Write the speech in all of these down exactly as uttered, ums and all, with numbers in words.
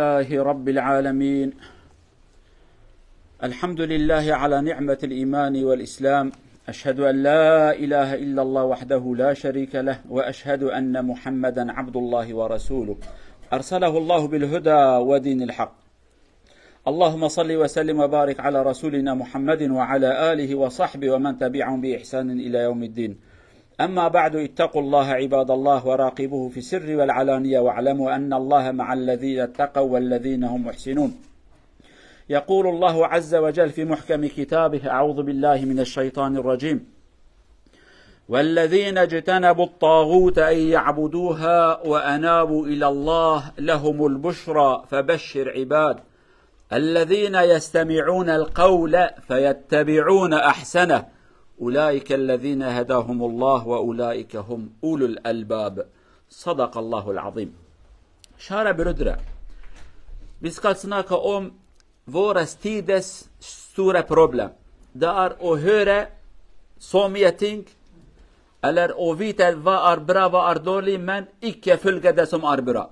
لله رب العالمين. الحمد لله على نعمة الإيمان والإسلام. أشهد أن لا إله إلا الله وحده لا شريك له، وأشهد أن محمدا عبد الله ورسوله، أرسله الله بالهدى ودين الحق. اللهم صل وسلم وبارك على رسولنا محمد وعلى آله وصحبه ومن تبعهم بإحسان إلى يوم الدين. أما بعد، اتقوا الله عباد الله وراقبوه في السر والعلانية، واعلموا أن الله مع الذين اتقوا والذين هم محسنون. يقول الله عز وجل في محكم كتابه: أعوذ بالله من الشيطان الرجيم. والذين اجتنبوا الطاغوت أن يعبدوها وأنابوا إلى الله لهم البشرى فبشر عباد الذين يستمعون القول فيتبعون أحسنه أولئك الذين هداهم الله وأولئك هم أولو الألباب. صدق الله العظيم. Şare birudre. Biskal sinaka om vores tides sture problem. Dar o höre somieting, eller o vite va ar bira va ar doli men ikke fülge desom ar bira.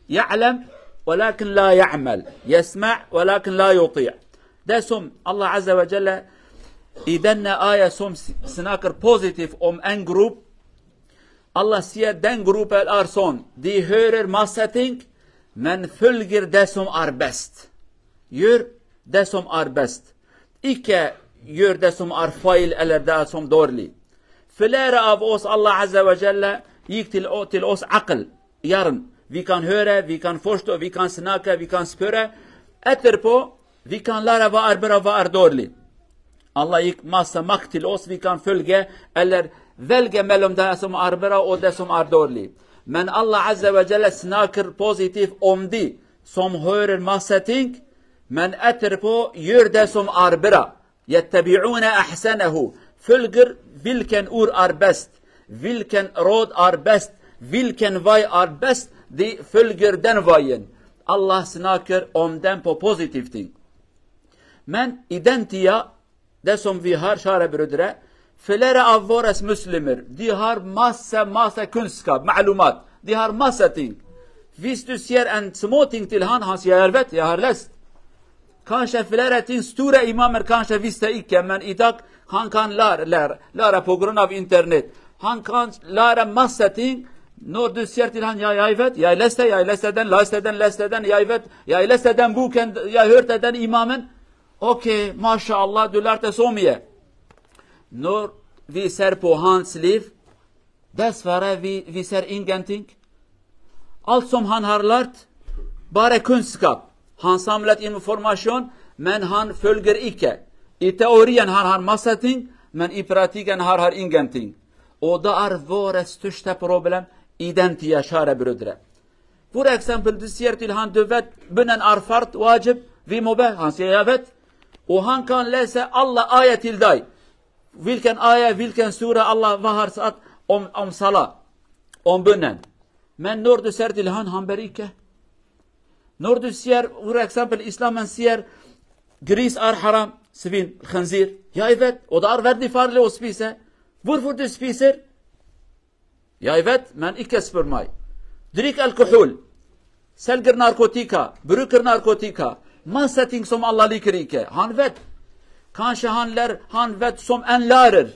يعلم ولكن لا يعمل، يسمع ولكن لا يطيع. Desom Allah Azze ve Celle idenne aya som s-, sinakir pozitif om en grup. Allah siye den grup el arson. Di hörer maseting, men fülgir desom arbest. Yör desom arbest. Ikke yör desom arfail eller desom dorli. Filere av os Allah Azze ve Celle yik til o, til os akıl. Yarın. Vi kan höre, vi kan foşto, vi kan sinake, vi kan spöre. Etirpo, vi kan lara va arbira va ardorli. Allah yik masa maktil os vi kan fölge eller velge melom da esom arbira o desom ardorli. Men Allah Azze ve Celle sinakir pozitif omdi som hörer maseting, men etirpo yör desom arbira. يتبعون أحسنه. Fülgir vilken ur arbest, vilken rod arbest, vilken vay arbest, di fülgir den vayen. Allah sinakir omden po pozitif ting. Men identiya desom vi har şare birudre, filere avores muslimir, di har masse, masse kunskap, malumat, di har masse ting. Vist du sier en smoting til han hans ya ervet, ya har lest. Kanske filere tin sture imamer kanske viste ikke, men idak han kan lar, lar, lara pogrund av internet. Han kan lara masse ting, nor du sier til han ya, ya evet, ya leste, ya leste den, leste den, leste den, ya evet, ya leste den buken, ya hörte den imamen. Okey, maşallah, du larte somiye. Nor vi ser po han sliv, des vare vi, vi ser ingenting. Allt som han har lart, bare kunskap. Han samlet information, men han fölger ikke. I teorien han har maseting, men i pratiken har har ingenting. O da ar vore största problem, identiya şare brödre. Vur eksempel, du sier til han dövet, bünen ar fart, wacib, vi mobe, han siya yavet. O han kan lese Allah ayetil day. Vilken aya, vilken sure Allah vahar saat om, om sala, om bünen. Men nor du ser til han hamber ikke. Nor du sier, vur eksempel, İslam en sier, gris ar haram, svin, khinzir. Ya evet, o da ar verdi farli o spise. Vur vur du spiser. Ya evet, men ikke spürmay. Drik alkohol. Selgir narkotika, brükir narkotika. Man setting som Allah likir ikke. Han vet. Kanske han ler, han vet som en larir.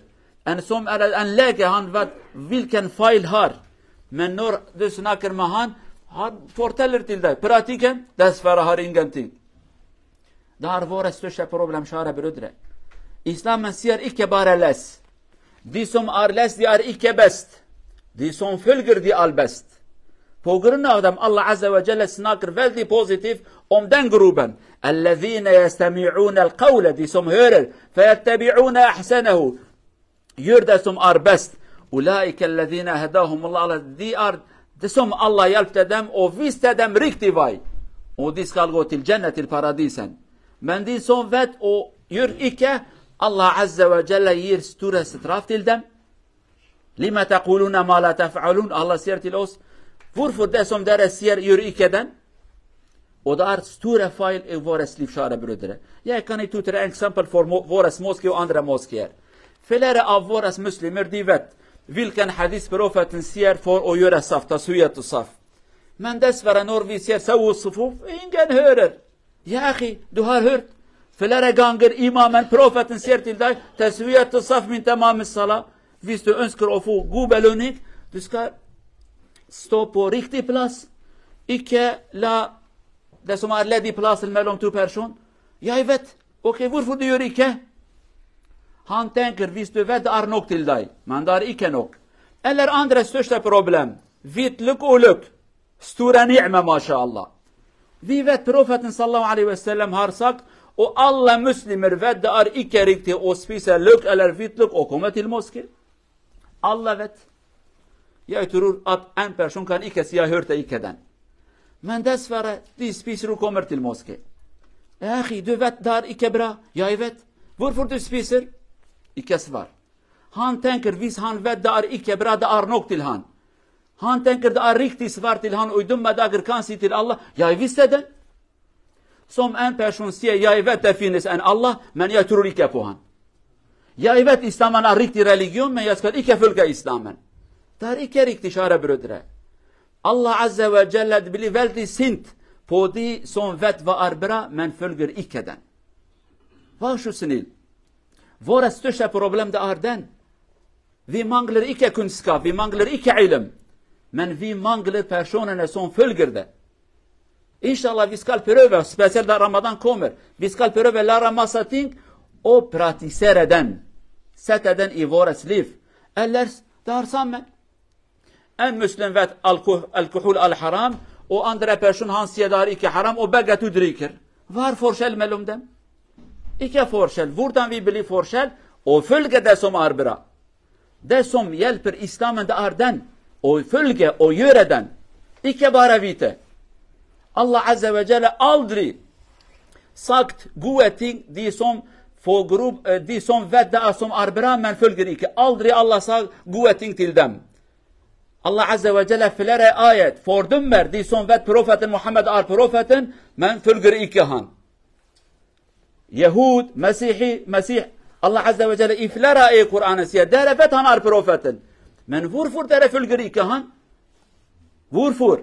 En som en, en lege han vet vilken fail har. Men nor dus nakir me han, han fortelir til de. Pratiken, des fera har ingenting. Dar vore stöşe problem şare brödre. İslam men siyer ikke bare les. Di som ar les di ar ikke best. Di som fölgir di al best. Pogrin adam Allah Azze ve Celle sinakir vel di pozitif om den gruben. Ellezine yestemi'un el kavle di som hörer. Feyettebi'une ahsenehu. Yur desom ar best. Ulaike ellezine hedahumullah, Allah di ar desom Allah yalp te dem o vist te dem rik di vay. O di skal gotil cennetil paradisen. Men di son vet o yur ikke Allah Azze ve Celle yir sture straf til dem. Lime tekulune ma la tef'alun. Allah siyer til os. Vur fur desom dere siyer yur ikke den. O da ar sture fail e vore slîv şare brödre. Ya kanî tu tere example for mo-, vores moskî û andre moskîyer. Felere av vores muslimir dî vet. Vilken hadîs profetin siyer for o yore saf, taswiyet saf. Men des vere nor vî siyer sew û sifûf, ingen hörer. Ya axî, du har hört. Filere gangir îmamen profetin siyer tildaj, teswiyet saf min temam sala. Vîst û uns kir ofu gu belonik, du skar stopo richtig Platz. Ikke la desomar ledi Platz il melom tu person. Ja, evet. Okay, wurfu du yör ikke? Han tenker, vîst û vet ar nok tildaj. Man dar ikke nok. Eller andre största problem. Vit luk u luk. Sture ni'me, maşallah. Vî vet profetin sallallahu aleyhi ve sellem har sagt, o alle muslimer vet de ar ikke rikti o spise luk eller vit luk o komet il moske. Alle vet. Ja, turur at en person kan ikke siya hörte ikkeden. Men des vere, di spis ru komer til moske. E axî, du vet dar ikke bra, ja, evet. Wurfur du spisir? Ikke svar. Han tenker vîs han vet dar ikke bra de ar nok til han. Han tenker de ar richtig svar til han, uydum me dagir kan si til Allah, ja, vîs eden. Som en person siye, ja, evet, te fînis en Allah, men ja turur ikke po han. Ja, evet, Islamen ar richtig religion, men ja skar ikke fölge Islamen. Dar ikke richtig şare brödre. Allah Azze ve Celle di bili veldi sint, podi som vet ve ar bra, men fölger ikkeden. Va şu sinil. Vore största problem de arden. Vî manglir ikke kunskap, vî manglir ikke ilim. Men vî manglir personene son fölgir de. İnşallah vî skal peröve, spesel da Ramadan komer. Vî skal peröve la ramasating o pratisere den. Sete den i vores liv. Eller darsan men. En muslim vet alkoh-, alkohol al haram, o andre person hansiye dar ikke haram, o bege tu dirikir. Var forşel melum dem. Ikke forşel, vurdan vî bili forşel, o fölge desom ar bira. Desom yel pir Islamen de arden, o fölge, o yöreden. Ikke bara vite. Allah Azze ve Celle aldri. Sakt guveting di som fo grup, e, di som vet de asom arbra men fölgir ikke. Aldri Allah sa guveting tildem. Allah Azze ve Celle filere ayet. Fordum mer di som vet profetin Muhammed ar profetin men fölgir ikke han. Yehud, Mesîhî, Mesîh, Allah Azze ve Celle îflera ê Kur'anê siye dere vetan ar profetin. Men vur fur dere fülgirî ke han. Vur fur.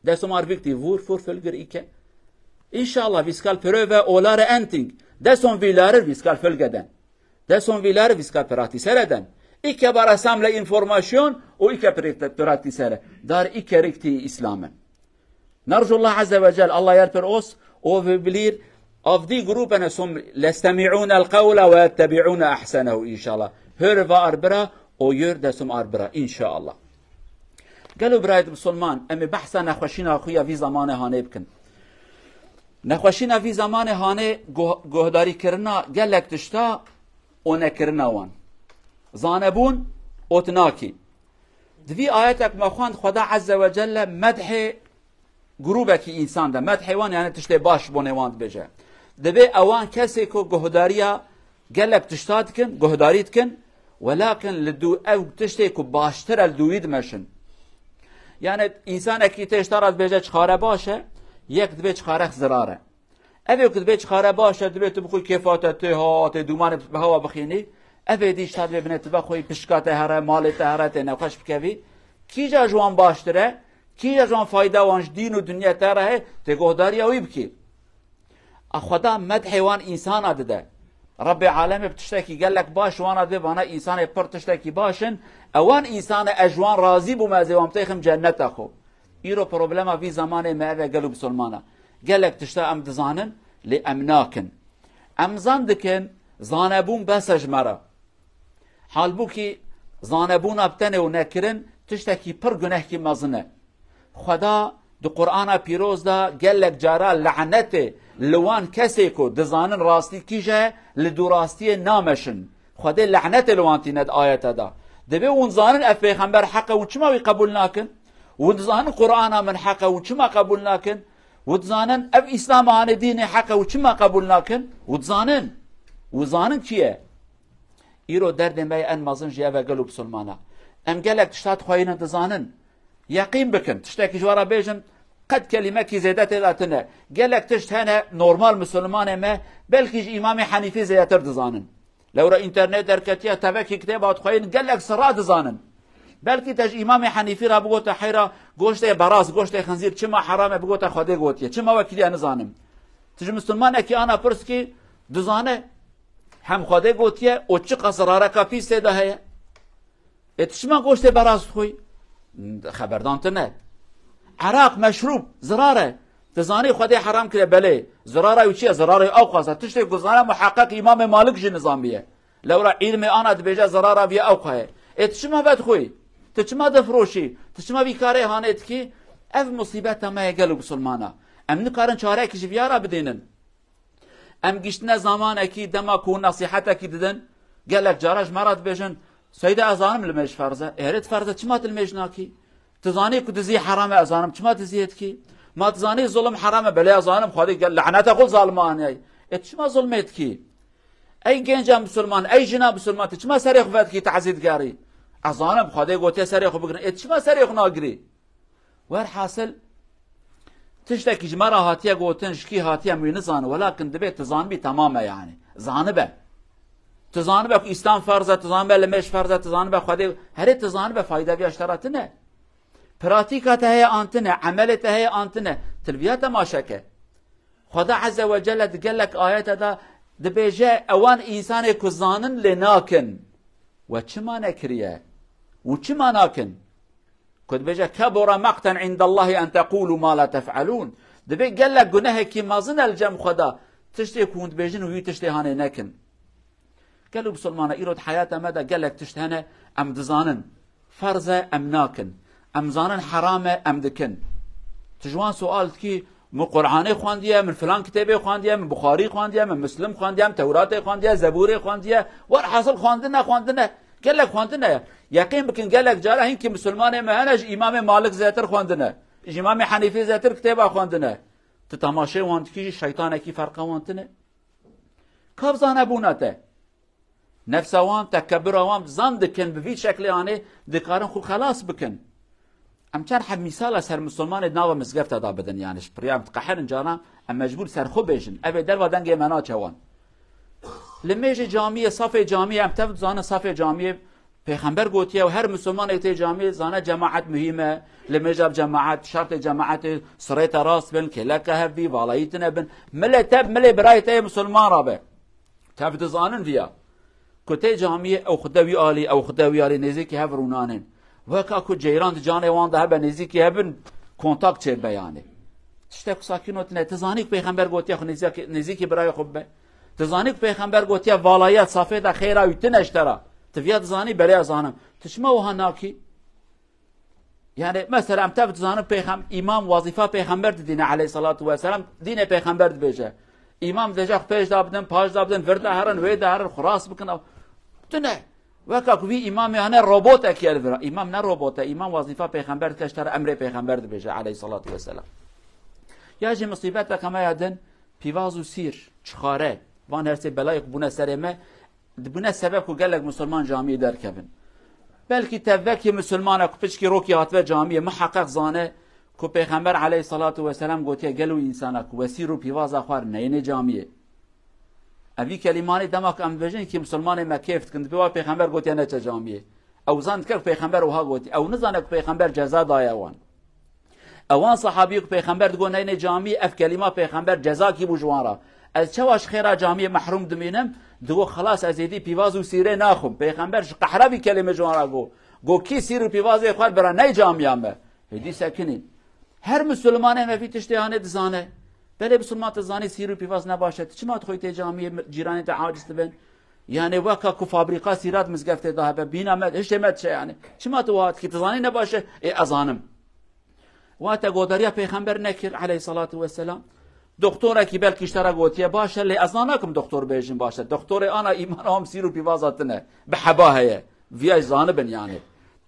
Desom ar viktî vur fur fülgirî ke. İnşallah vîskal pröve olare enting. Desom vîlarir vîskal fülgeden. Desom vîlarir vîskal pratisere den. İke bara samle informasyon o ike prati-, pratisere. Dar ike rikti İslam'ın. Nerjullah Azze ve Cel, Allah yer pir os, o ve bilir, avdî grûpene som lestemi'ûne el qewle ve yettebi'ûne ehsenehu inşallah. Hör ve arbira, o yör de som arbira inşallah. Gelo birayet Musulman, em ê behsa nexweşîna xwe ya vî zamanê hanê bikin. Nexweşîna vî zamanê hanê goh-, gohdarî kirina gelek tişta û nekirina wan. Zanebûn û tinakî. Di vî ayetek me xwend Xweda Azze ve Celle medhê grûbekî însan de, medhê wan yani tiştê baş bonê wan dibêje. Dibê ewan kesê ku guhdariya gelek tişta dikin, guhdarî dikin, welakin li dû ew tiştê ku baştir e li dûyî dimeşin. Yani însanekî tê ji te re dibêje çixare baş e, yek dibê çixare zirar e. Ev ê ku dibê çixare baş e, dibê tu bi xwe kêfa te tê ha, tê dûmanê bi hewa bixînî. Ev ê dî ji te dibê binê tu be xwe pişka te here, malê te here, tê nexweş bikevî. Kîja ji wan baştir e, kîja ji wan fayda wan ji dîn û dinya te re heye, tê guhdariya wî bikî. A Xweda medhê wan însana dide. Rebbê alemê bi tiştekî gelek baş wana dibê, vana însanê pir tiştekî baş in. Ewan însane ez ji wan razî bûme, ez ê wan bitêxim cenneta xwe. Îro problema vî zamanê me ev e gelo bisolmana. Gelek tişta em dizanin, lê em nakin. Em zan dikin, zanebûn bes e ji me re. Halbûkî zanebûna bi tenê û nekirin tiştekî pir gunehkî mezin e. Xweda di Qur'ana pîroz de gelek cara lanetê li wan kesê ku dizanin rastî kîje ye, li dûrastiyê nameşin. Xwedê lanetê li wan tîne di ayete de. Dibê hûn zanin ev pêxember heq e, hûn çima wî qebûl nakin? Hûn dizanin Qur'ana min heq e, hûn çima qebûl nakin? Hûn dizanin ev Îslam a hanê dînê heq e, hûn çima qebûl nakin? Hûn dizanin. Hûn zanin kî ye? Îro derdê me yê en mezin jî ev e gelo bisilmana. Em gelek tişta dixweyînin dizanin. Yeqîn bikin, tiştekî ji we re bêjin, qet kelîmekî zêde tê de tune. Gelek tişt hene normal misilmanê me, belkî ji Îmamê Henîfî zêdetir dizanin. Lewra înternet derketiye, tevekî kitêba dixweyîn gelek sira dizanin. Belkî te ji Îmamê Henîfî re bigote heyra goştê beraz, goştê xinzîr çima heram e, bigote Xwedê gotiye. Çima we kiriye nizanim. Tu ji misilmanekî ana pirs kî dizane hem Xwedê gotiye û çiqas zirareka pîs tê de heye. Ê tu çima goştê beraz dixwî? Xeberdan tune. Eraq, meşrûb, zirar e. Tu zanî Xwedê heram kiriye, belê. Zirara wî çi ye? Zirara wî ewqas e. Tiştê ku zane muheqeq Îmamê Malik jî nizaniye. Lewra îlmê ana dibêje zirara vî ewqas e. Ê tu çima vedixwî? Tu çima difiroşî? Tu çima vî karê hanê dikî? Ev musîbeta me ye gelo misilmana. Em nikarin çarekî ji viya re bidînin. Em giştine zamanekî, dema ku hûn nesîhetekî didin, gelek cara ji me re dibêjin, Seyda, ez zanim limêj ferz e. Ê herê tu ferz e, çima tu limêj nakî? Tu zanî ku dizî heram e, ez zanim, çima diziyê dikî? Ma tu zanî zulm heram e, belê ez zanim, Xwedê gel, lanete xwe zaliman ey. Ê tu çima zulmê dikî? Ey genca misilman, ey jina misilman, tu çima serê xwe vedikî tazî digerî? Ez zanim, Xwedê gotiye serê xwe bigirin. Ê tu çima serê xwe nagirî? Werhasil, tiştekî ji me re hatiye gotin, ji kî hatiye em wî nizanin, welakin dibê tu zanibî temam e yani. Zanibe. Tu zanibe ku Îslam ferz e, tu zanibe limêj ferz e, tu zanibe Xwedê, herê tu zanibe fayda viya ji te re tine. Pratîka te heye an tine, emelê te heye an tine. Tu li viya temaşe ke. Xweda Azze ve Celle di gelek ayete de dibêje, ewan însanê ku zanin lê nakin. We çima nekiriye? Û çima nakin? Ku dibêje, "Kebura maqten indallahi en tequlu ma la tef'alun." Dibê gelek gunehekî mezin e li cem Xweda, tiştê ku hûn dibêjin û wî tiştê hanê nekin. Gelo misilmana, îro di heyata me de gelek tişt hene, em dizanin. Ferz e, em nakin. Em zanin heram e, em dikin. Tu ji wan sual dikî, "Min Qur'anê xwendiye, min filan kitêbê xwendiye, min Buxarî xwendiye, min Muslim xwendiye, min Tewratê xwendiye, Zebûrê xwendiye." Werhasil xwendine, xwendine. Gelek xwendine ye. Yeqîn bikin, gelek cara hinkî misilmanê me hene ji Îmamê Malik zêtir xwendine. Ji Îmamê Henîfê zêtir kitêba xwendine. Tu temaşê wan dikî jî şeytanekî ferqa wan tine. Kav zanebûna te. Nefsa wan, tekebura wan zan dikin, bi vî şeklê anê dikarin xwe xelas bikin. Em çend heb mîsala ser misilmanê di nava mizgefta da bidin, yani ji piriya em diqeherin cana, em mecbûr ser xwe bêjin. Ev ê derva dengê me naçe wan. Li mêjê camiyê, safê camiyê, em tev dizanin safê camiyê Pêxember gotiye û her misilmanê tê camiyê zane cemaet muhîm e, li mêja bi cemaet, şertê cemaetê sirê te rast bin, kêleke hev bî, valayî tine bin. Milê te, milê birayê te yê misilman rabe. Tev dizanin viya. Ku tê camiyê ew xwe de wî alî, ew xwe de wî alî, nêzîkî hev rûnanên. Weka ku ceyran di canê wan de hebe, nêzîkî hebin, kontak çêbe yani. Tiştek sakîno tine. Tu zanî ku Pêxember gotiye xwe nêzîkî, nêzîkî birayê xwe bibe. Tu zanî ku Pêxember gotiye valayiya safê de xêra wî tine ji te re. Tu viya dizanî, belê ez zanim. Tu çima wiha nakî? Yani mesela em tev dizanin pêxem-, îmam wazîfa pêxember didîne aleyhissalatu vesselam, dînê pêxember dibêje. Îmam dêje xwe pêş da bidin, paş da bidin, vir de herin, wê de herin, xwe rast bikin. Ew tune. Weka ku vî îmamê hene robotekî ye li vira. Îmam ne robot e, îmam wazîfa pêxember dike, ji te re emrê pêxember dibêje aleyhissalatu vesselam. Ya jî musîbeteke me ya din, pîvaz û sîr, çixare, van her sê belayê ku bûne serê me, dibûne sebeb ku gelek misilman camiyê derkevin. Belkî te vekî misilman e ku piçkî rokî hatibe camiyê, miheqeq zane ku Pêxember aleyhissalatu vesselam gotiye, gelo însana ku we sîr û pîvaza xwe re neyêne camiyê. Ev vî kelîmanê dema ku em dibêjin kî misilmanê me kêf dikin, dibê wa Pêxember gotiye neçe camiyê. Ew zan dike ku Pêxember wiha gotiye. Ew nizane ku Pêxember ceza daye wan. Ewan sahabî ku Pêxember digo neyne camî, ev kelîma Pêxember cezakî bû ji wan re. Ez çawa ji xêra camiyê mehrûm dimînim? Digo, xelas, ez êdî pîvaz û sîrê naxwim. Pêxember ji qehra vî kelîmê ji wan re got. Got, kî sîr û pîvazê xwe bira ney camiya me? Êdî sekinîn. Her misilmanê me vî tiştê hanê dizane. Belê misilman, tu zanî sîr û pîvaz ne baş e. Tu çima dixwî tê camiyê cîranê te aciz dibin? Yani weka ku fabrîka sîrat mizgeftê da hebe, bîna me, hişê me dişe yani. Çima tu wiha dikî? Tu zanî ne baş e? Ê, ez zanim. Wa te godariya pêxember nekir aleyhissalatu vesselam. Doktorekî belkî ji te re gotiye, baş e, lê ez zana nakim doktor bêjin baş e. Doktorê ana îmana hom sîr û pîvaza tine. Bi heba heye. Viya zanibin yani.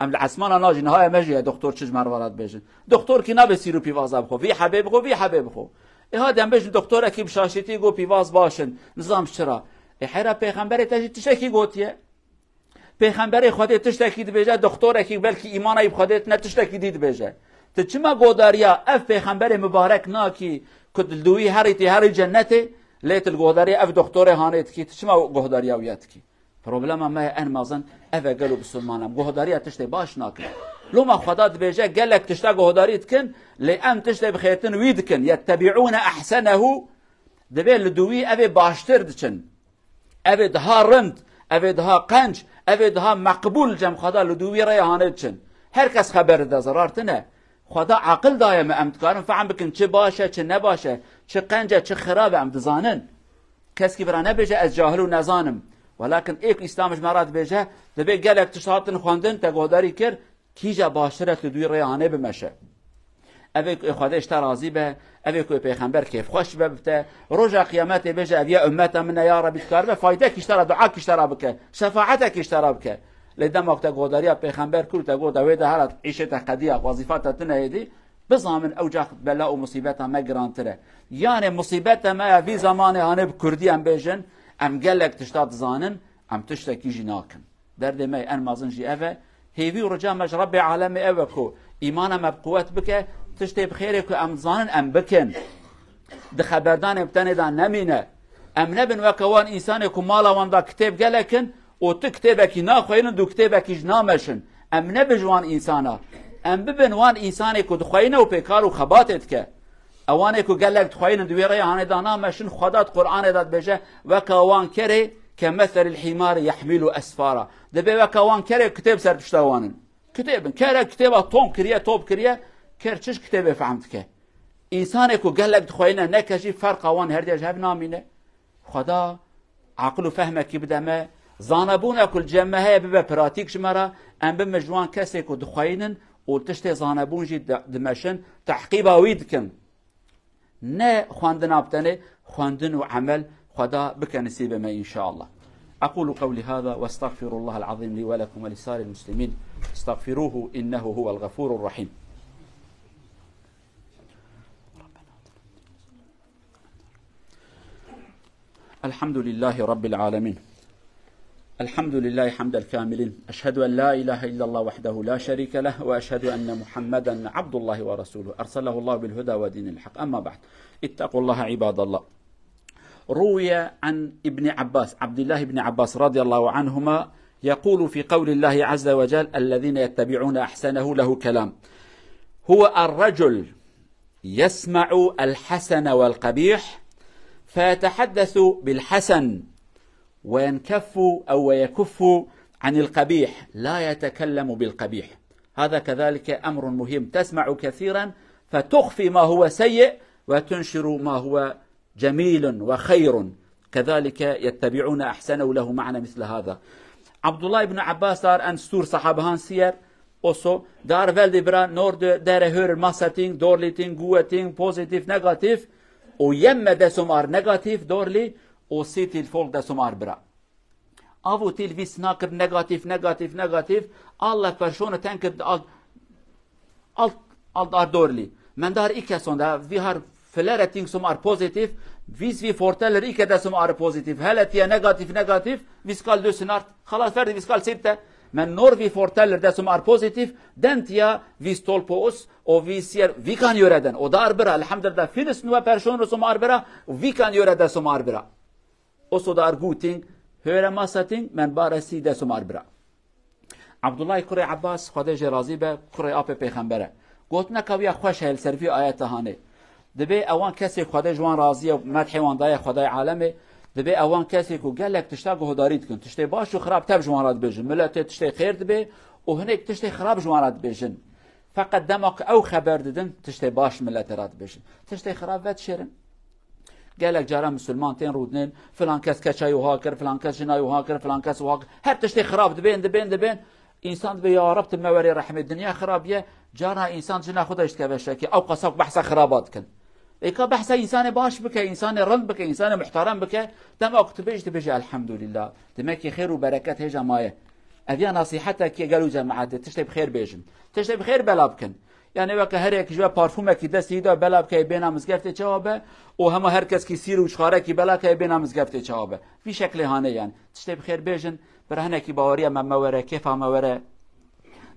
Em li esmana najî, niha em jî ye doktor çi ji me re dibêjin. Doktor kî nabe sîr û pîvaza bixwe. Vî hebê bixwe, vî hebê bixwe. Ê hadi em bêjin doktorekî bi şaşîtî got pîvaz baş in. Nizam çira. Ê heyra pêxemberê te jî tiştekî gotiye. Pêxemberê Xwedê tiştekî dibêje, doktorekî belkî îmana wî bi Xwedê tine tiştekî dî dibêje. Tu çima godariya ev pêxemberê mibarek nakî ku li dûyî herî tê herî cennetê, lê tu li godariya ev doktorê hanê dikî, tu çima godariya wî ya dikî? Problema me ya en mezin ev e, gelo bisilman em guhdariya tiştê baş nakin. Loma Xweda dibêje, gelek tişta guhdarî dikin, lê em tiştê bi xêrtin wî dikin. Yettebiûne ehsenehu, divê li dû wî ev ê baştir diçin. Ev ê daha rind, ev ê daha qenc, ev ê daha meqbûl cem Xweda li dû wî rêya hanê diçin. Her kes xeber dide, zerar tine. Xweda aqil daye me, em dikarin fehm bikin çi baş e, çi ne baş e, çi qenc e, çi xirab e, em dizanin. Keskî bira nebêje ez cahil û nezanim. Welakin ê ku Îslam ji me re dibêje, divê gelek tişt hatin xwendin, te guhdarî kir, kîja baştir e tu dûyî rêya hanê bimeşe. Ev ê ku ê Xwedê ji te razî be, ev ê ku ê pêxember kêfxweş be bi te. Roja qiyametê bêje, ev ya ummeta min e, ya Rebî, dikaribe faydekî ji te re, duakî ji te re bike, şefaatekî ji te re bike. Lê dema ku te guhdariya pêxember kir û te got, ew ê de hela îşê te qediya, wezîfa te tune êdî, bizanin ew cax bela û musîbeta me girantir e. Yanê musîbeta me ya vî zamanê hanê bi kurdî em bêjin, em gelek tişta dizanin, em tiştekî jî nakin. Derdê me en mezin jî ev e. Hêvî û rica me ji Rebbê alemê ew e ku îmana me bi quwet bike, tiştê bi xêrê ku em dizanin em bikin. Di xeberdanê bi tenê de nemîne. Em nebin weke wan însanê ku mala wan da kitêb gelek in û tu kitêbekî naxweynin, du kitêbekî ji nameşin. Em nebin ji wan însana. Em bibin wan însanê ku dixweyne û pê kar û xebatê dike. Ewanê ku gelek dixweynin di wê rêya hanê da nameşin, Xweda di Qur'anê de dibêje, weka wan kerê, ke meselil hîmarî yehmîlu esfara. Dibê weka wan kerê kitêb ser pişta wan in. Kitêb in. Kerek kitêba tom kiriye, top kiriye, ker çi ji kitêbê fehm dike? Însanê ku gelek dixweyne neke jî ferqa wan herdiya ji hev namîne. Xweda aqil û fehmekî bide me, zanebûna ku li cem me heye bibe pratîk ji me re, em bibin ji wan kesê ku dixweynin û tiştê zanebûn jî di-, dimeşin, tehqîba wî dikin. Ne xwendina bi tenê, xwendin û emel Xweda bike nisîbê me înşallah. أقول قولي هذا وأستغفر الله العظيم لي ولكم ولسائر المسلمين. استغفروه إنه هو الغفور الرحيم. الحمد لله رب العالمين. الحمد لله حمد الكاملين. أشهد أن لا إله إلا الله وحده لا شريك له، وأشهد أن محمدا عبد الله ورسوله، أرسله الله بالهدى ودين الحق. أما بعد، اتقوا الله عباد الله. روي عن ابن عباس، عبد الله بن عباس رضي الله عنهما، يقول في قول الله عز وجل: الذين يتبعون أحسنه، له كلام. هو الرجل يسمع الحسن والقبيح فيتحدث بالحسن، وينكف أو ويكف عن القبيح، لا يتكلم بالقبيح. هذا كذلك أمر مهم، تسمع كثيرا فتخفي ما هو سيء وتنشر ما هو جميل وخير، كذلك يتبعون أحسنه، له معنى مثل هذا. Abdullah ibn Abbas dar en stûr sahabehan siyer, oso dar veldi bira nor de dere hör masating, dorliting, gueting, pozitif, negatif, o yemme desomar negatif, dorli, o sitil folk desomar bira. Avu til vis nakir negatif, negatif, negatif, Allah perşone tenkir al Alt, alt ar dorli. Mendar ike sonda, vi har flere ting sum ar pozitif, vis vi forteller ike de sum ar pozitif. Hele tiye negatif, negatif, vis kal dösün art. Xalas ferdi vis kal sirte. Men nor vi forteller de sum ar pozitif, den tiya vis tolpo us, o vi siyer, vi kan yöreden. O dar bira, elhamdülillah, filis nuwe perşon sum ar bira, vi kan yörede sum ar bira. Oso dar guting, höre masating, men bare si de sum ar bira. Abdullah kurê Abbas, Xwedê jê razî be, kurê apê pêxember e. Gotineka wî ya xweş heye li ser vî ayeta hanê. Dibê ewan kesê Xwedê ji wan razî ye, medhê wan daye Xwedayê alemê, dibê ewan kesê ku gelek tişta guhdarî dikin, tiştê baş û xirab tev ji wan re dibêjin. Miletê tiştê xêr dibê û hinek tiştê xirab ji wan re dibêjin. Feqet dema ku ew xeber didin, tiştê baş miletê re dibêjin. Tiştê xirab vedişêrin. Gelek cara misilman tên rûdinên, filan kes keça wî wiha kir, filan kes jina wî wiha kir, filan kes wiha kir. Her tiştê xirab dibên, dibên, dibên. Însan dibê, ya Reb, tu me werê rehmê, dinya xirab ye. Cara însan jina xwe de jî dikeve şekê. Ew qasa ku behsa xiraba dikin. Ê ka behsa însanê baş bike, însanê rind bike, însanê muhterem bike. Dema ku tu bêjî, tu bêjî, elhamdulillah. Demekî xêr û bereket hêja maye. Ev ya nasîhetekî gel û cemaetê, tiştê bi xêr bêjin. Tiştê bi xêr bela bikin. Yani weke her yek ji we parfumekî destî da bela bike bêna mizgeftê çawa be û hema her keskî sîr û çixarekî bela ke bêna mizgeftê çawa be. Vî şeklê hane yani. Tiştê bi xêr bêjin, bi rehnekî baweriya me me were, kêfa me were.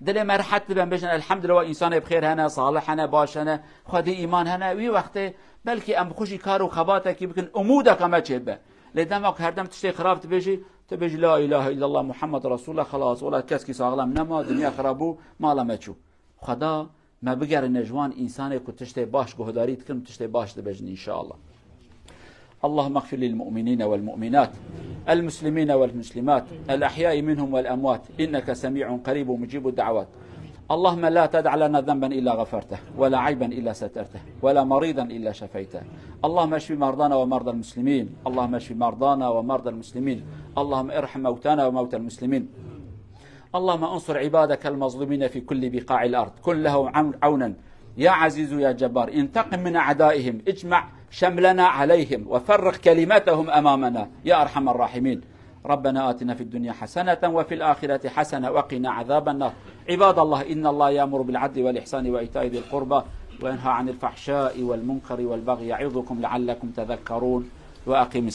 Dilê me rehet dibe, em bêjin, elhamdülillah, wa însanê bi xêr hene, salih hene, baş hene, xwedî îman hene. Wî wextê belkî em bi xwe jî kar û xebatekî bikin, umûdeke me çêbe. Lê dema ku herdem tiştê xirab dibêjî, Tu bêjî la ilahe illallah Muhammed Resulullah, xelas, wela keskî saxlem nema, dinya xirab bû, mala me çû. Xweda me bigerîne ji wan însanê ku tiştê baş guhdarî dikin û tiştê baş dibêjin înşallah. اللهم اغفر للمؤمنين والمؤمنات، المسلمين والمسلمات، الأحياء منهم والأموات، إنك سميع قريب مجيب الدعوات. اللهم لا تدع لنا ذنبا إلا غفرته، ولا عيبا إلا سترته، ولا مريضا إلا شفيته. اللهم اشف مرضانا ومرضى المسلمين. اللهم اشف مرضانا ومرضى المسلمين. اللهم ارحم موتانا وموتى المسلمين. اللهم انصر عبادك المظلومين في كل بقاع الأرض. كن لهم عون-، عونا يا عزيز يا جبار. انتقم من أعدائهم. اجمع شملنا عليهم وفرق كلمتهم أمامنا يا أرحم الراحمين. ربنا آتنا في الدنيا حسنة وفي الآخرة حسنة وقنا عذاب النار. عباد الله، إن الله يأمر بالعدل والإحسان وإيتاء ذي القربى وينهى عن الفحشاء والمنكر والبغي يعظكم لعلكم تذكرون. وأقم